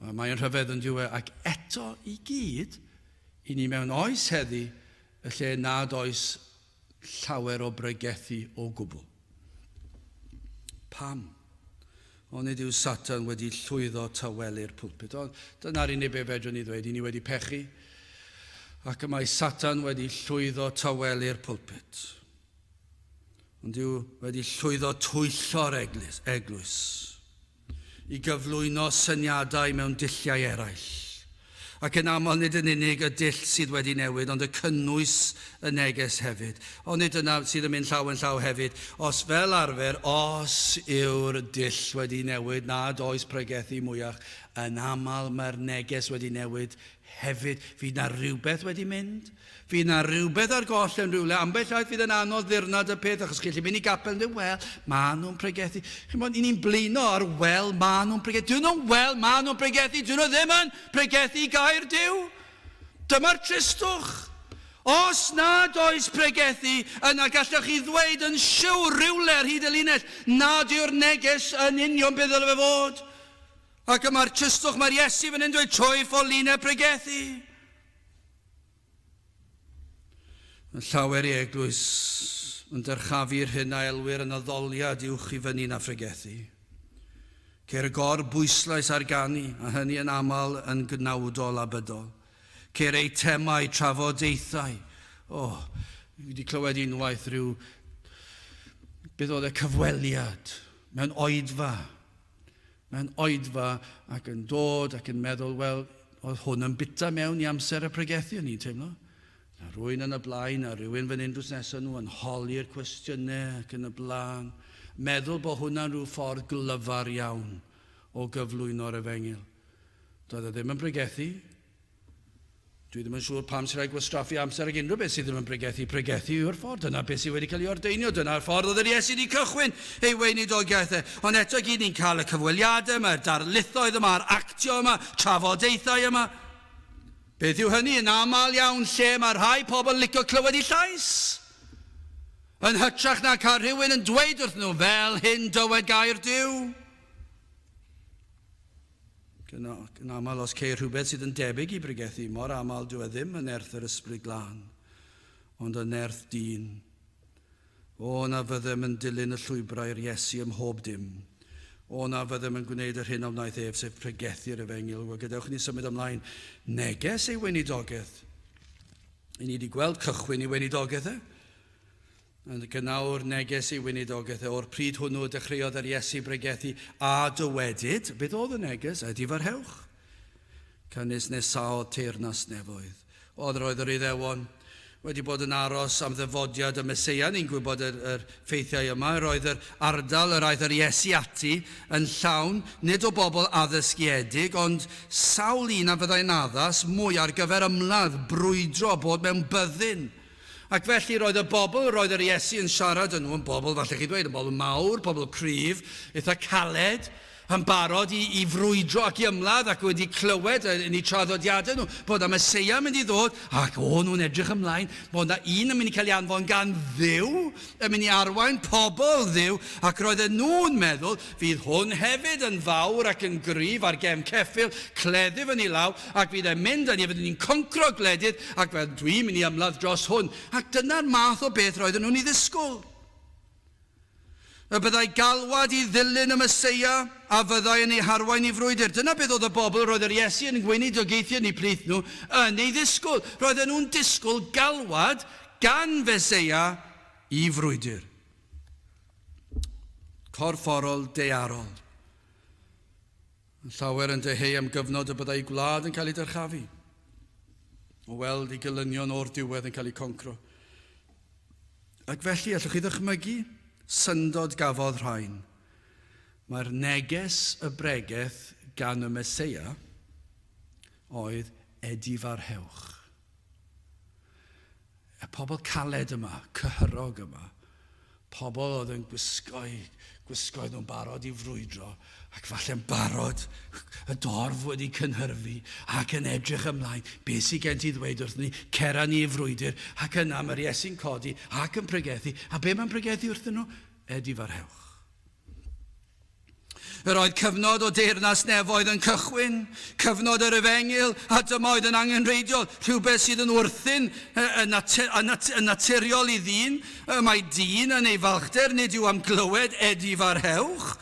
Mae'n rhyfedd yn dyw e, ac eto i gyd, i ni mewn oes heddi, y lle nad oes llawer o bregethu o gwbl. Pam? Onid yw Satan wedi llwyddo tawelu'r pulpit? Ond dyna'r unig beth fedrwn ni ddweud, i ni wedi pechu, ac y mae Satan wedi llwyddo tawelu'r pulpit. Ond yw wedi llwyddo twyllo'r eglwys, eglwys. i gyflwyno syniadau mewn dulliau eraill. Ac yn aml nid yn unig y dull sydd wedi newid, ond y cynnwys y neges hefyd. Ond nid dyna sydd yn mynd llaw yn llaw hefyd. Os fel arfer, os yw'r dull wedi newid, nad oes pregethu mwyach, yn aml mae'r neges wedi newid hefyd. Fydd 'na rywbeth wedi mynd. Fydd 'na rywbeth ar goll yn rhywle. Ambell waith fydd yn anodd ddirnad y peth, achos chi'n gallu mynd i gapel yn dweud, wel, maen nhw'n pregethu. Chi'n bod, i ni'n blino ar wel, maen nhw'n pregethu. Dyn nhw'n wel, maen nhw'n pregethu. Dyn nhw ddim yn pregethu gair Duw. Dyma'r tristwch. Os nad oes pregethu, yna gallwch chi ddweud yn siwr rhywle ar hyd y linell nad yw'r neges yn union beth ddyle fe fod. Ac y mae'r tristwch, mae'r Iesu fan hyn dweud, trwy ffolineb pregethu. Mae llawer i eglwys yn dyrchafu'r hyn a elwir yn addoliad uwch i fyny na phregethu. Ceir y gor bwyslais ar ganu, a hynny yn aml yn gnawdol a bydol. Ceir eitemau, trafodaethau. O, oh, fi wedi clywed unwaith rhyw, beth oedd e, cyfweliad mewn oedfa Mae'n oedfa ac yn dod ac yn meddwl, wel, oedd hwn yn bita mewn i amser y pregethu, o'n i'n teimlo. Na rwy'n yn y blaen, a rhywun fan hyn drws nesaf nhw yn holi'r cwestiynau ac yn y blaen. Meddwl bod hwnna'n rhyw ffordd glyfar iawn o gyflwyno'r efengyl. Doedd e ddim yn pregethu, Dwi ddim yn siŵr pam sy'n rhaid gwastraffu amser ag unrhyw beth sydd ddim yn pregethu. Pregethu yw'r ffordd. Dyna beth sydd wedi cael ei ordeinio. Dyna'r ffordd oedd yr Iesu wedi cychwyn ei weinidogaeth e. Ond eto i gyd ni'n cael y cyfweliadau yma, y darlithoedd yma, yr actio yma, trafodaethau yma. Beth yw hynny? Yn aml iawn lle mae rhai pobl yn licio clywed eu llais. Yn hytrach na cael rhywun yn dweud wrth nhw fel hyn dywed gair Duw. Yn aml, os ceir rhywbeth sydd yn debyg i bregethu, mor aml dyw e ddim yn nerth yr Ysbryd Glân. ond yn nerth dyn. O, na fyddem yn dilyn y llwybrau'r Iesu ym mhob dim. O, na fyddem yn gwneud yr hyn a wnaeth ef, sef pregethu'r efengyl. Wel, gadewch i ni symud ymlaen. Neges ei weinidogaeth. I ni wedi gweld cychwyn ei weinidogaeth e. Yn gynawr neges ei weinidogaeth e. O'r pryd hwnnw dechreuodd yr Iesu bregethu a dywedyd, beth oedd y neges? Edifarhewch. Canys nesaodd teyrnas nefoedd. Oedd roedd yr Iddewon wedi bod yn aros am ddyfodiad y Meseia. Ni'n gwybod yr, yr ffeithiau yma. Roedd yr ardal yr aeth yr Iesu ati yn llawn, nid o bobl addysgiedig, ond sawl un a fyddai'n addas mwy ar gyfer ymladd, brwydro, bod mewn byddin. Ac felly roedd y bobl roedd yr Iesu yn siarad â nhw yn bobl, falle chi dweud, yn bobl mawr, pobl cryf, eitha caled, yn barod i, i frwydro ac i ymladd ac wedi clywed yn eu traddodiadau nhw bod 'na Meseia yn mynd i ddod ac o'n nhw'n edrych ymlaen bod 'na un yn mynd i cael ei anfon gan Dduw yn mynd i arwain pobl Dduw ac roedden nhw'n meddwl fydd hwn hefyd yn fawr ac yn gryf ar gefn ceffyl cleddyf yn ei law ac fydd e'n mynd a ni fyddwn ni'n concro gwledydd ac fel dwi'n mynd i ymladd dros hwn ac dyna'r math o beth roedden nhw'n ei ddisgwyl. Y byddai galwad i ddilyn y Meseia a fyddai yn eu harwain i frwydr. Dyna beth oedd y bobl roedd yr Iesu yn gweinidogaethu yn eu plith nhw yn ei ddisgwyl. Roedden nhw'n disgwyl galwad gan Feseia i frwydr. Corfforol daearol. Yn llawer yn dyheu am gyfnod y byddai gwlad yn cael ei dyrchafu. O weld ei gelynion o'r diwedd yn cael eu concro. Ac felly, allwch chi ddychmygu syndod gafodd rhain? Mae'r neges y bregeth gan y Meseia oedd edifarhewch. Y pobl caled yma, cyhyrog yma, pobl oedd yn gwisgo'u gwisgoedd nhw'n barod i frwydro, ac falle'n barod, y dorf wedi cynhyrfu ac yn edrych ymlaen. Be sydd gen ti ddweud wrthyn ni? Cera ni i frwydr. Ac yna mae'r Iesu'n codi ac yn pregethu. A be mae'n pregethu wrthyn nhw? Edifarhewch. Yr oedd cyfnod o deyrnas nefoedd yn cychwyn, cyfnod yr efengyl, a dyma oedd yn angenrheidiol, rhywbeth sydd yn wrthun yn, natur, yn naturiol i ddyn. Y mae dyn yn ei falchder, nid yw am glywed edifarhewch.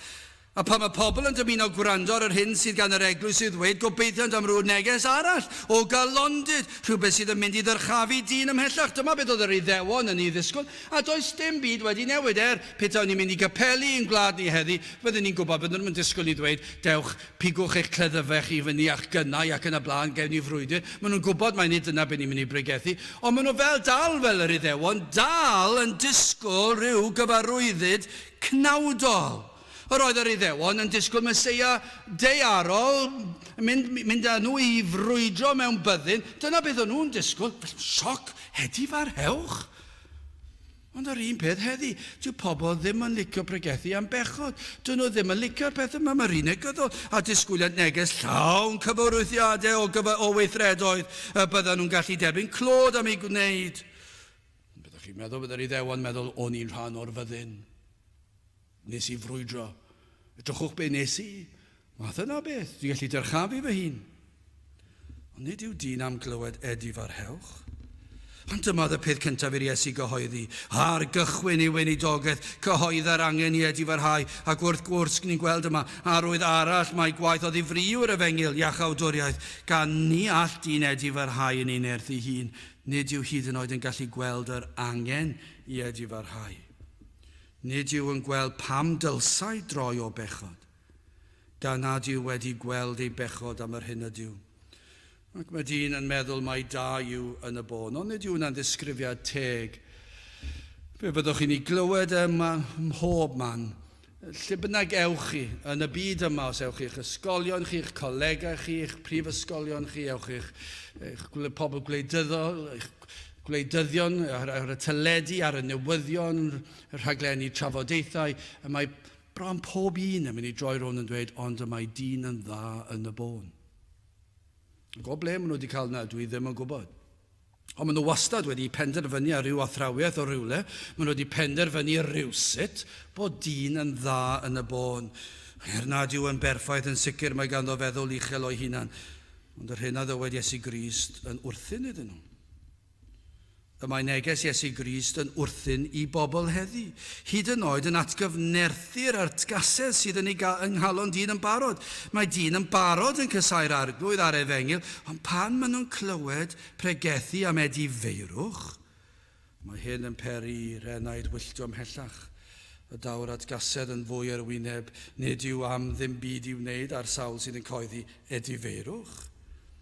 A pan mae pobl yn dymuno gwrando ar yr hyn sydd gan yr eglwys i'w ddweud, gobeithiant am ryw neges arall o galondid, rhywbeth sydd yn mynd i ddyrchafu dyn ymhellach. Dyma beth oedd yr Iddewon yn ei ddisgwyl, a does dim byd wedi newid. Er, petawn ni'n mynd i gapeli ein gwlad ni heddi, fydden ni'n gwybod, bydden nhw'm yn disgwyl ni ddweud, dewch, pigwch eich cleddyfau chi fyny a'ch gynnau ac yn y blaen, gewn ni frwydr. Maen nhw'n gwybod mai nid dyna beth ni'n mynd i bregethu. Ond maen nhw fel dal fel yr Iddewon, dal yn disgwyl rhyw gyfarwyddyd cnawdol. Yr oedd yr Iddewon yn disgwyl Meseia daearol, mynd, mynd â nhw i frwydro mewn byddin. Dyna beth o'n nhw'n disgwyl. Sioc, edifarhewch. Ond yr un peth heddi, dyw pobl ddim yn licio pregethu am bechod. Dyn nhw ddim yn licio'r peth yma, mae'r un negyddol. A disgwyliant neges llawn cyfarwyddiadau o, gyfa, o weithredoedd y byddan nhw'n gallu derbyn clod am ei gwneud. Byddwch chi'n meddwl, byddai'r Iddewon meddwl, o'n i'n rhan o'r fyddin. Nes i frwydro. Edrychwch be nes i. Math yna beth. Dwi'n gallu dyrchafu fy hun. Ond nid yw dyn am glywed edifarhewch. Ond dyma oedd y peth cyntaf i'r Iesu gyhoeddi. Ar gychwyn ei weinidogaeth, cyhoedda'r angen i edifarhau, ac wrth gwrs, ni'n gweld yma, arwydd arall mai gwaith o ddifri yw'r efengyl, iachawdwriaeth, gan ni all dyn edifarhau yn ei nerth ei hun. Nid yw hyd yn oed yn gallu gweld yr angen i edifarhau. Nid yw yn gweld pam dylsai droi o bechod, gan nad yw wedi gweld ei bechod am yr hyn ydyw. Ac mae dyn yn meddwl mai da yw yn y bôn, ond nid yw hwnna'n ddisgrifiad teg. Fe fyddwch chi'n ei glywed ym mhob man, lle bynnag ewch chi yn y byd yma, os ewch chi'ch ysgolion chi, eich colegau chi, eich prifysgolion chi, ewch chi'ch eich pobl gwleidyddol, eich gwleidyddion, ar, ar y teledu, ar y newyddion, y rhaglenni trafodaethau, y mae bron pob un yn mynd i droi rownd yn dweud, ond y mae dyn yn dda yn y bôn. Ac o ble maen nhw wedi cael yna, dwi ddim yn gwybod. Ond maen nhw wastad wedi penderfynu ar ryw athrawiaeth o rywle, maen nhw wedi penderfynu rywsut bod dyn yn dda yn y bôn. Er nad yw yn berffaith yn sicr mae ganddo feddwl uchel o'i hunan. Ond yr hyn a ddywed Iesu Grist yn wrthun iddyn nhw. Y mae neges Iesu Grist yn wrthun i bobl heddi, hyd yn oed yn atgyfnerthu'r artgasedd sydd yn ei yng nghalon dyn yn barod. Mae dyn yn barod yn casáu'r Arglwydd a'r Efengyl, ond pan maen nhw'n clywed pregethu am edifeirwch, mae hyn yn peri i'r enaid wylltio ymhellach. Y daw'r atgasedd yn fwy ar y wyneb, nid yw am ddim byd i'w wneud â'r sawl sydd yn coeddi edifeirwch.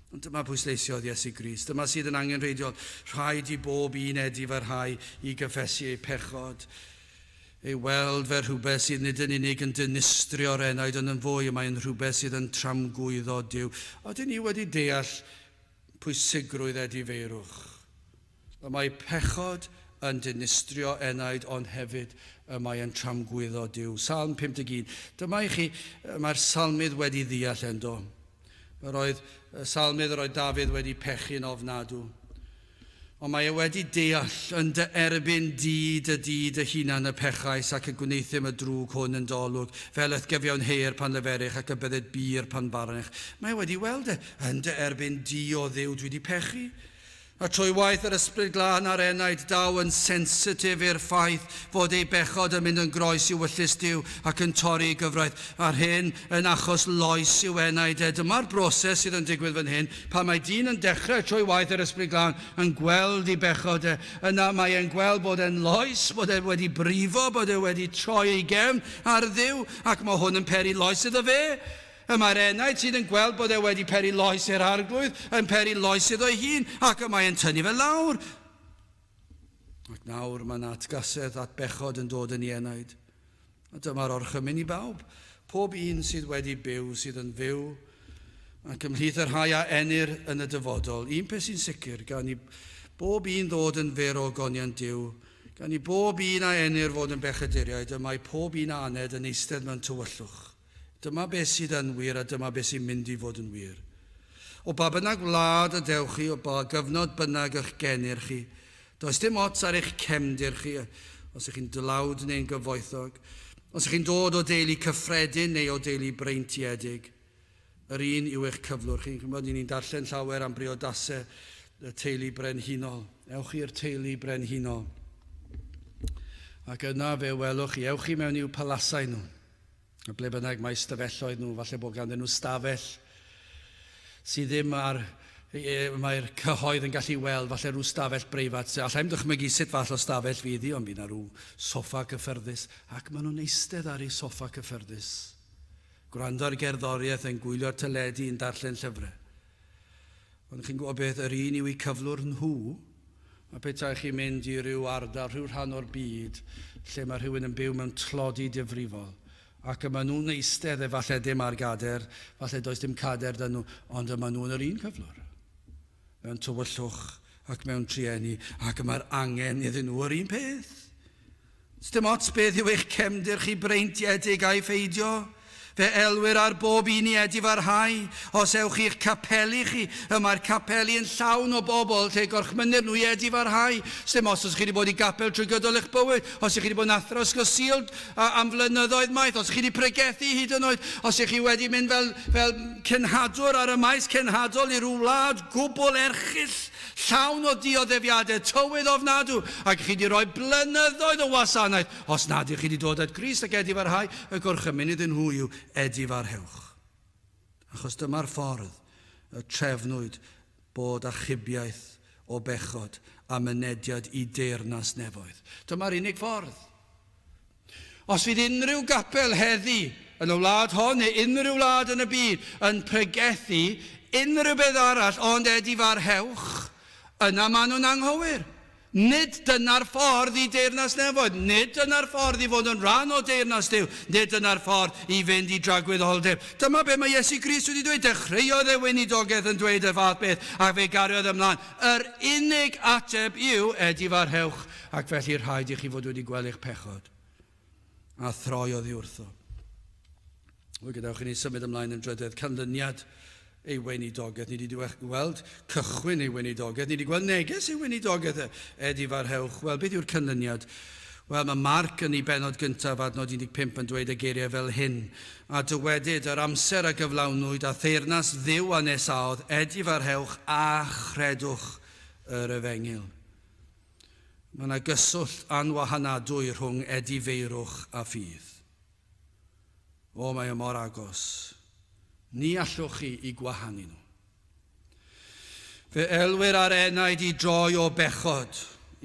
Ond dyma pwysleisiodd Iesu Grist, dyma sydd yn angenrheidiol, rhaid i bob un edifarhau i gyffesu eu pechod, ei weld fel rhywbeth sydd nid yn unig yn dinistrio'r enaid, ond yn fwy, y mae'n rhywbeth sydd yn tramgwyddo Duw. Ydyn ni wedi deall pwysigrwydd edifeirwch? Y mae pechod yn dinistrio enaid ond hefyd y mae yn tramgwyddo Duw. Salm 51. Dyma i chi, mae'r salmydd wedi ddeall yndo. Yr oedd y salmydd yr oedd Dafydd wedi pechu'n ofnadw. Ond mae e wedi deall, yn dy erbyn di dy di dy hunan y pechais ac y gwneuthum y drwg hwn yn dy olwg, fel y'th gyfiawnheir pan leferych ac y bydded bur pan farnech. Mae e wedi weld e, yn dy erbyn di o Dduw dwi wedi pechu. A trwy waith yr Ysbryd Glân a'r enaid, daw yn sensitif i'r ffaith fod ei bechod yn mynd yn groes i'w wyllys Duw ac yn torri ei gyfraith, a'r hyn yn achos loes i'w enaid e. Dyma'r broses sydd yn digwydd fan hyn, pan mae dyn yn dechrau trwy waith yr Ysbryd Glân yn gweld ei bechod e, yna mae e'n gweld bod e'n loes, bod e wedi brifo, bod e wedi troi ei gefn ar Dduw, ac mae hwn yn peri loes iddo fe. Y mae'r enaid sydd yn gweld bod e wedi peri loes i'r Arglwydd yn peri loes iddo'i hun, ac y mae e'n tynnu fe lawr. Ac nawr mae yna atgasedd at bechod yn dod yn ei enaid. A dyma'r orchymyn i bawb, pob un sydd wedi byw, sydd yn fyw, ac ymhlith y rhai a enir yn y dyfodol. Un peth sy'n sicr, gan i bob un ddod yn fyr o ogoniant Duw, gan i bob un a enir fod yn bechaduriaid, y mae pob un a aned yn eistedd mewn tywyllwch. Dyma beth sydd yn wir a dyma beth sy'n mynd i fod yn wir. O ba bynnag wlad y dewch chi, o ba gyfnod bynnag y'ch genir chi, does dim ots ar eich cefndir chi, os ych chi'n dlawd neu'n gyfoethog, os ych chi'n dod o deulu cyffredin neu o deulu breintiedig, yr un yw eich cyflwr chi. Chi'n gwybod, ni'n darllen llawer am briodasau y teulu brenhinol. Ewch i'r teulu brenhinol. Ac yna fe welwch chi, ewch chi mewn i'w palasau nhw. A ble bynnag mae stafelloedd nhw, falle bod ganddyn nhw stafell sydd ddim ar, mae'r cyhoedd yn gallu weld, falle rhyw stafell breifat. Alla i'm dychmygu sut fath o stafell fydd hi, ond fydd yna rhyw soffa cyffyrddus, ac maen nhw'n eistedd ar eu soffa cyffyrddus. Gwrando ar gerddoriaeth, yn gwylio'r teledu, yn darllen llyfrau. Ond chi'n gwybod beth, yr un yw eu cyflwr nhw, a petai chi'n mynd i ryw ardal, rhyw rhan o'r byd, lle mae rhywun yn byw mewn tlodi difrifol, ac y maen nhw'n eistedd efallai dim ar gader, falle does dim cader 'da nhw, ond y maen nhw yn yr un cyflwr, mewn tywyllwch ac mewn trueni, ac y mae'r angen iddyn nhw yr un peth. Sdim ots beth yw eich cefndir chi breintiedig ai pheidio. Fe elwir ar bob un i edifarhau. Os ewch i'ch capeli chi, y mae'r capeli yn llawn o bobl lle gorchmynnir nhw i edifarhau. Sdim ots os chi wedi bod i gapel trwy gydol eich bywyd, os ych chi wedi bod yn athro ysgol Sul am flynyddoedd maith, os ych chi wedi pregethu hyd yn oed, os ych chi wedi mynd fel, fel cenhadwr ar y maes cenhadol i ryw wlad gwbl erchyll, Llawn o dioddefiadau tywydd ofnadw, ac chi 'di rhoi blynyddoedd o wasanaeth, os nad ych chi 'di dod at Grist ac edifarhau, y gorchymyn iddyn nhw yw edifarhewch. Achos dyma'r ffordd y trefnwyd bod achubiaeth o bechod a mynediad i deyrnas nefoedd. Dyma'r unig ffordd. Os fydd unrhyw gapel heddi yn y wlad hon neu unrhyw wlad yn y byd yn pregethu unrhyw beth arall ond edifarhewch, yna maen nhw'n anghywir. Nid dyna'r ffordd i deyrnas nefoedd. Nid dyna'r ffordd i fod yn rhan o deyrnas Duw. Nid dyna'r ffordd i fynd i dragwyddoldeb. Dyma be mae Iesu Grist wedi dweud. Dechreuodd e weinidogaeth yn dweud y fath beth, ac fe gariodd ymlaen. Yr unig ateb yw edifarhewch. Ac felly rhaid i chi fod wedi gweld eich pechod a throi oddi wrtho. Wel, gadewch i ni symud ymlaen yn drydedd canlyniad ei weinidogaeth. Ni wedi gweld cychwyn ei weinidogaeth, ni wedi gweld neges ei weinidogaeth e, edifarhewch. Wel, beth yw'r canlyniad? Wel, mae Marc yn ei benod gyntaf, adnod 15, yn dweud y geiriau fel hyn. A dywedyd, yr amser a gyflawnwyd, a theyrnas Dduw a nesaodd, edifarhewch a chredwch yr efengyl. Mae yna gyswllt anwahanadwy rhwng edifeirwch a ffydd. O, mae o mor agos. Ni allwch chi i gwahanu nhw. Fe elwir ar enaid i droi o bechod,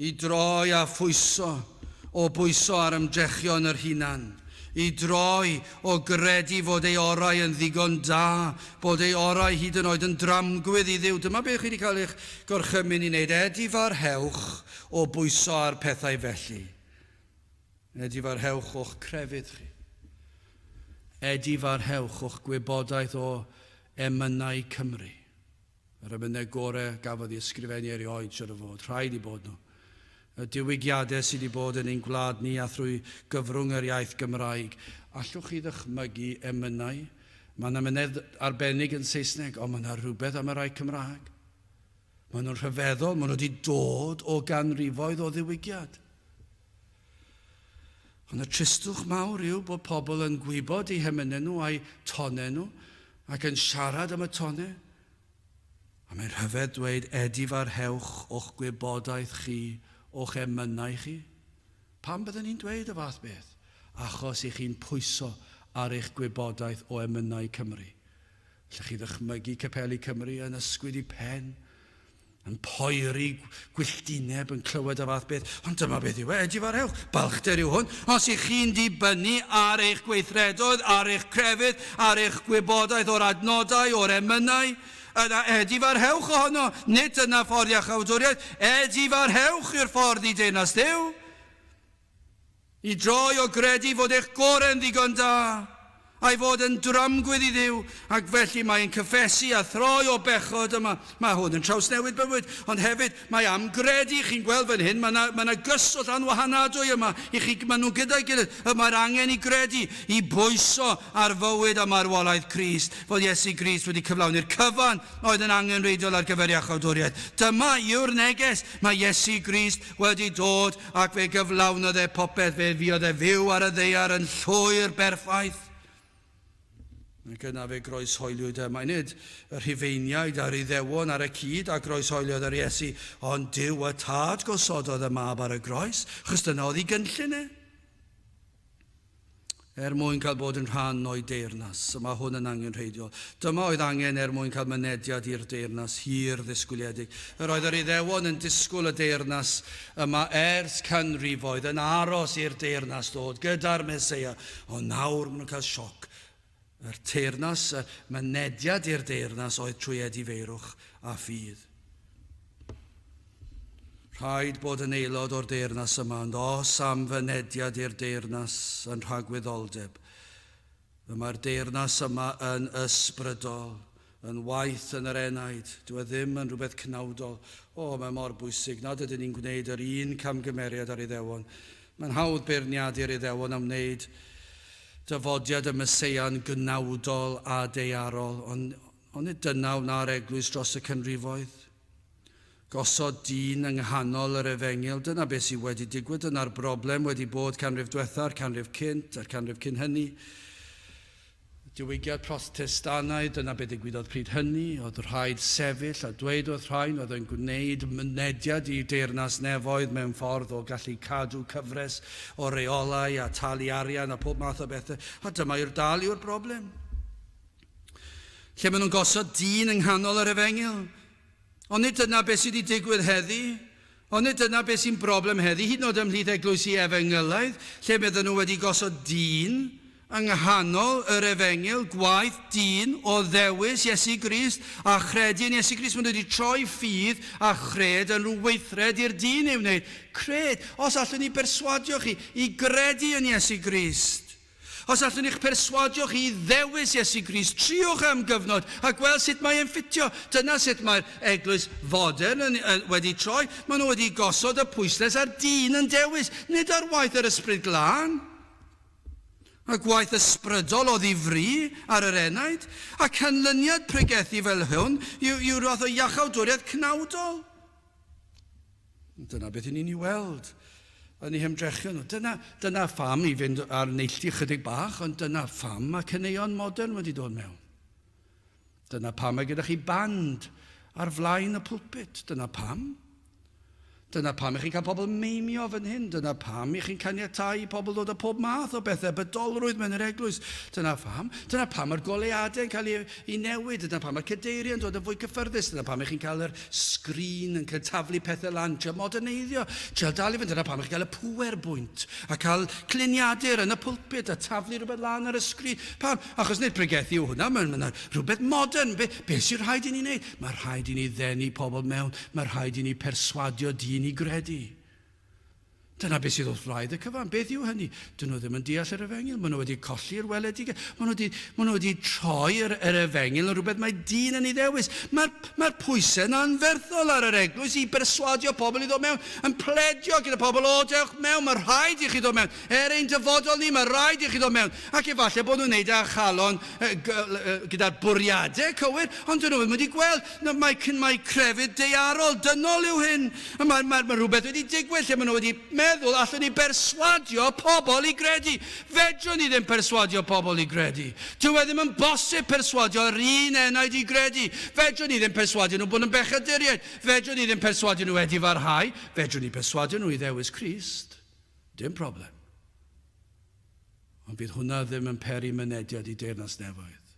i droi a phwyso, o bwyso ar ymdrechion yr hunan, i droi o gredu fod ei orau yn ddigon da, bod ei orau hyd yn oed yn dramgwydd i Dduw. Dyma beth chi wedi cael eich gorchymyn i wneud, edifarhewch o bwyso ar pethau felly. Edifarhewch o'ch crefydd chi. Edifarhewch o'ch gwybodaeth o emynau Cymru. Yr emynau gore gafodd ei ysgrifennu erioed, siwr o fod. Rhaid i bod nhw. Y diwygiadau sydd wedi bod yn ein gwlad ni a thrwy gyfrwng yr iaith Gymraeg. Allwch chi ddychmygu emynau? Mae yna emynedd arbennig yn Saesneg, ond mae yna rhywbeth am y rhai Cymraeg. Maen nhw'n rhyfeddol, maen nhw wedi dod o ganrifoedd o ddiwygiad. Ond y tristwch mawr yw bod pobl yn gwybod eu hemynau nhw a'u tonau nhw ac yn siarad am y tonau. A mae'n rhyfedd dweud edifarhewch o'ch gwybodaeth chi, o'ch emynau chi. Pam byddwn ni'n dweud y fath beth? Achos i chi'n pwyso ar eich gwybodaeth o emynau Cymru. Allech chi ddychmygu capeli Cymru yn ysgwyd i pen, yn poeri gwylltineb yn clywed y fath beth. Ond dyma beth yw e, edifarhewch, balchder yw hwn. Os ych chi'n dibynnu ar eich gweithredoedd, ar eich crefydd, ar eich gwybodaeth o'r adnodau, o'r emynau, yna edifarhewch ohono. Nid dyna ffordd iachawdwriaeth, edifarhewch yw'r ffordd i deyrnas Dduw. I droi o gredu fod eich gorau'n ddigon da, a'i fod yn dramgwydd i Dduw, ac felly mae yn cyffesu a throi o bechod yma. Mae hwn yn trawsnewid bywyd, ond hefyd mae am gredu, chi'n gweld fan hyn, mae yna, mae yna gyswllt anwahanadwy yma, i chi, maen nhw gyda'i gilydd, y mae'r angen i gredu, i bwyso ar fywyd a marwolaeth Crist, fod Iesu Grist wedi cyflawni'r cyfan oedd yn angenrheidiol ar gyfer iachawdwriaeth. Dyma yw'r neges, mae Iesu Grist wedi dod ac fe gyflawnodd e popeth, fe fuodd e fyw ar y ddaear yn llwyr berffaith. Ac yna fe groeshoeliwyd e. Mae nid y Rhufeiniaid a'r Iddewon ar y cyd a groeshoeliodd yr Iesu, ond Duw y Tad gosododd y Mab ar y groes, chos dyna oedd ei gynllun e. Er mwyn cael bod yn rhan o'i deyrnas, y mae hwn yn angenrheidiol. Dyma oedd angen er mwyn cael mynediad i'r deyrnas hir ddisgwyliedig. Yr oedd yr Iddewon yn disgwyl y deyrnas yma ers canrifoedd, yn aros i'r deyrnas ddod gyda'r Meseia. Ond nawr maen nhw'n cael sioc. Yr teyrnas, y mynediad i'r deyrnas oedd trwy edifeirwch a ffydd. Rhaid bod yn aelod o'r deyrnas yma, ond os am fynediad i'r deyrnas yn rhagwyddoldeb, y mae'r deyrnas yma yn ysbrydol, yn waith yn yr enaid, dyw e ddim yn rhywbeth cnawdol. O, mae mor bwysig nad ydyn ni'n gwneud yr un camgymeriad â'r Iddewon. Mae'n hawdd beirniadu'r Iddewon am wneud dyfodiad y Meseia'n gnawdol a daearol, ond onid dyna wna'r eglwys dros y canrifoedd? Gosod dyn yng nghanol yr efengyl, dyna beth sydd wedi digwydd, dyna'r broblem wedi bod canrif diwetha, a'r canrif cynt, a'r canrif cyn hynny. Diwygiad Protestannaidd, dyna beth ddigwyddodd pryd hynny, oedd rhaid sefyll a dweud wrth rhain oedd yn gwneud mynediad i deyrnas nefoedd mewn ffordd o gallu cadw cyfres o reolau a talu arian a pob math o bethau, a dyma yw'r dal yw'r broblem. Lle maen nhw'n gosod dyn yng nghanol yr efengyl. Ond nid dyna beth sydd wedi digwydd heddi. Ond nid dyna beth sy'n broblem heddi, hyd yn oed ymhlith eglwysi efengylaidd, lle bydden nhw wedi gosod dyn yng nghanol yr efengyl, gwaith dyn o ddewis Iesu Grist a chredu yn Iesu Grist. Maen nhw wedi troi ffydd a chred yn rhyw weithred i'r dyn ei wneud. Cred. Os allwn ni berswadio chi i gredu yn Iesu Grist, Os allwn ni'ch perswadio chi i ddewis Iesu Grist, triwch am gyfnod a gweld sut mae e'n ffitio. Dyna sut mae'r eglwys fodern yn, yn, wedi troi. Maen nhw wedi gosod y pwyslais ar dyn yn dewis, nid ar waith yr Ysbryd Glân. A gwaith ysbrydol o ddifri ar yr enaid, a canlyniad pregethu fel hwn yw, yw rhywfath o iachawdwriaeth cnawdol. Dyna beth i ni'n ei weld yn eu hymdrechion nhw. Dyna, dyna pham i fynd ar neilltu chydig bach, ond dyna pham mae caneuon modern wedi dod mewn. Dyna pam mae gyda chi band ar flaen y pulpit. Dyna pam. Dyna pam i chi'n cael pobl meimio fan hyn. Dyna pam i chi'n caniatáu i pobl ddod â pob math o bethau bydolrwydd mewn yr eglwys. Dyna pam. Dyna pam mae'r goleuadau yn cael ei newid. Dyna pam mae'r cadeiriau yn dod yn fwy cyffyrddus. Dyna pam i chi'n cael yr sgrin yn cael taflu pethau lan, trio moderneiddio, trio dal i fynd. Dyna pam i chi'n cael y pŵerbwynt a cael cliniadur yn y pulpit a taflu rhywbeth lan ar y sgrin. Pam? Achos nid pregethu yw hwnna, mae'n ma rhywbeth modern. Be, be sy'n rhaid i ni wneud? Mae rhaid i ni ddenu pobl mewn, mae rhaid i ni perswadio dyn i gredu. Dyna beth sydd wrth wraidd y cyfan. Beth yw hynny? Dyn nhw ddim yn deall yr efengyl. Maen nhw wedi colli'r weledigaeth. Maen nhw wedi, maen nhw wedi troi yr, yr efengyl yn rhywbeth mae dyn yn ei ddewis. Mae'r mae pwysau yn anferthol ar yr eglwys i berswadio pobl i ddod mewn. Yn pledio gyda pobl, o, dewch mewn, mae rhaid i chi ddod mewn. Er ein dyfodol ni, mae rhaid i chi ddod mewn. Ac efallai bod nhw'n wneud â chalon gyda'r bwriadau cywir, ond dyn nhw ddim wedi gweld na mae, mae crefydd daearol, dynol yw hyn. A mae, mae, mae rhywbeth wedi digwydd lle maen nhw wedi meddwl allwn ni berswadio pobl i gredu. Fedrwn ni ddim perswadio pobl i gredu. Dyw e ddim yn bosib perswadio yr un enaid i gredu. Fedrwn ni ddim perswadio nhw bod yn bechaduriaid. Fedrwn ni ddim perswadio nhw edifarhau. Fedrwn ni perswadio nhw i ddewis Crist. Dim problem. Ond bydd hwnna ddim yn peri mynediad i deyrnas nefoedd.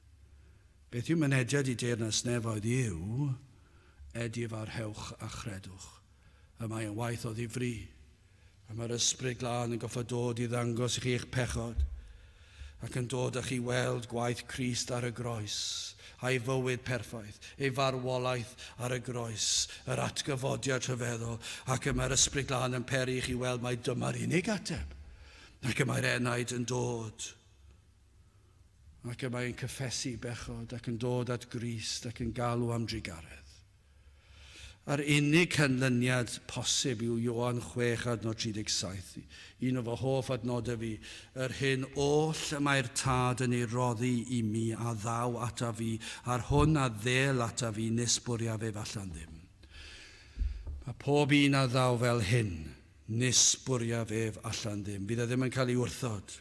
Beth yw mynediad i deyrnas nefoedd yw edifarhewch a chredwch. Y mae yn waith o ddifri. A mae'r Ysbryd Glân yn goffa dod i ddangos i chi eich pechod ac yn dod â chi weld gwaith Crist ar y groes, a'i fywyd perffaith, ei farwolaeth ar y groes, yr atgyfodiad rhyfeddol, ac y mae'r Ysbryd Glân yn peri i chi weld mai dyma'r unig ateb. Ac y mae'r enaid yn dod. Ac y mae'n cyffesu bechod ac yn dod at Grist ac yn galw am drugaredd. A'r unig canlyniad posib yw Ioan 6 adnod 37, un o fy hoff adnodau fi, yr hyn oll y mae'r Tad yn ei roddi i mi a ddaw ata fi, a'r hwn a ddêl ata fi nis bwriaf ef allan ddim. Mae pob un a ddaw fel hyn, Nis bwriaf ef allan ddim. Fydd e ddim yn cael ei wrthod.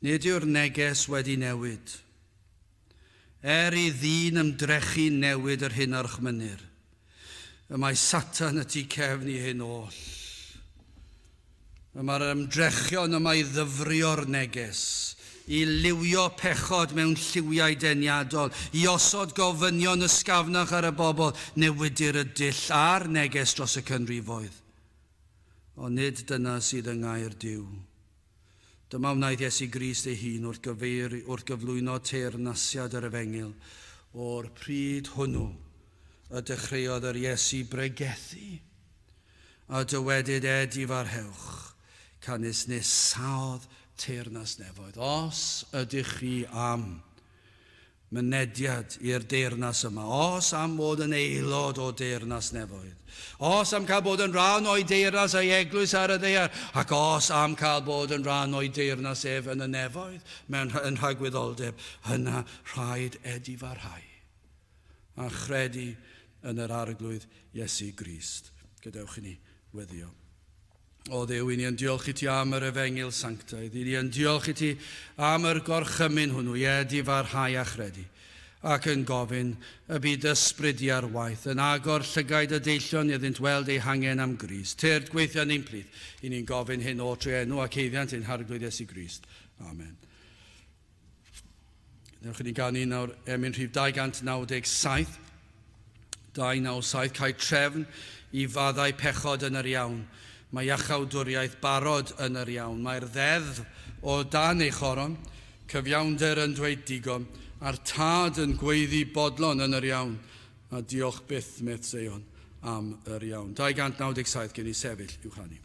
Nid yw'r neges wedi newid. Er i ddyn ymdrechu newid yr hyn a orchmynnir, y mae Satan y tu cefn i hyn oll. Y mae'r ymdrechion yma i ddyfrio'r neges, i liwio pechod mewn lliwiau deniadol, i osod gofynion ysgafnach ar y bobl, newidir y dull a'r neges dros y canrifoedd. Ond nid dyna sydd yng ngair Duw. Dyma wnaeth Iesu Grist ei hun wrth gyfeir, wrth gyflwyno teyrnasiad yr Efengyl. O'r pryd hwnnw y dechreuodd yr Iesu bregethu. A dywedyd edifarhewch, canys nesaodd teyrnas nefoedd. Os ydych chi am mynediad i'r deyrnas yma, os am fod yn aelod o deyrnas nefoedd, os am cael bod yn rhan o'i deyrnas a'i eglwys ar y ddaear, ac os am cael bod yn rhan o'i deyrnas ef yn y nefoedd mewn yn rhagwyddoldeb, yna rhaid edifarhau a chredu yn yr Arglwydd Iesu Grist. Gadewch i ni weddio. O Dduw, i ni yn diolch i ti am yr efengyl sanctaidd. I ni yn diolch i ti am yr gorchymyn hwnnw, i edifarhau a chredu, ac yn gofyn y byd ysbryd i ar waith, yn agor llygaid y deillion iddynt weld eu hangen am Grist. Tyrd gweithio yn ein plith. I ni'n gofyn hyn o trwy enw ac eiddiant ein Harglwydd Iesu Grist. Amen. Newch i ni ganu nawr emyn rhif 297. 297, cael trefn i faddau pechod yn yr iawn. Mae iachawdwriaeth barod yn yr iawn. Mae'r ddeddf o dan ei choron, cyfiawnder yn dweud digon, a'r tad yn gweiddi bodlon yn yr iawn. A diolch byth, medd Seion, am yr iawn. 297 gen i sefyll i'w chanu.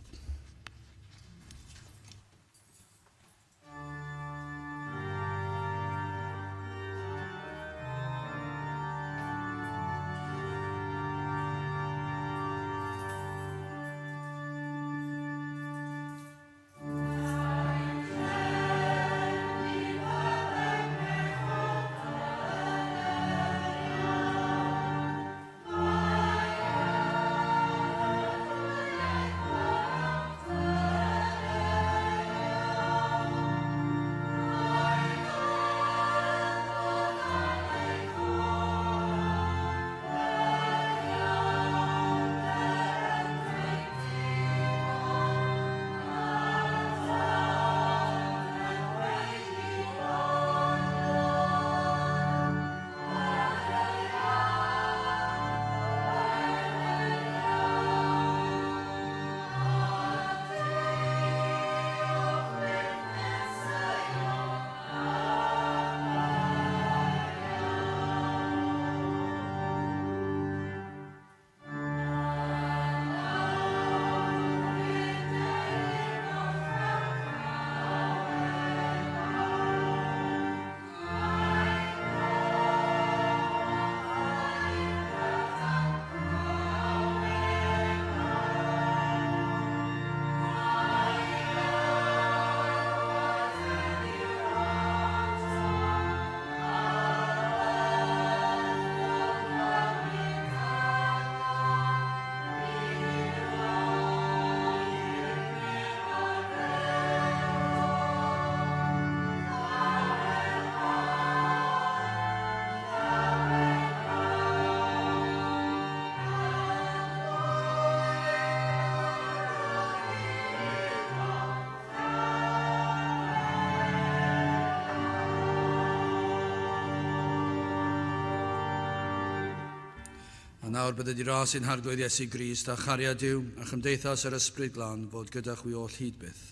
nawr bydded i ras ein Harglwydd Iesu Grist a chariad Duw a chymdeithas yr Ysbryd Glân fod gyda chwi oll hyd byth.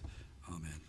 Amen.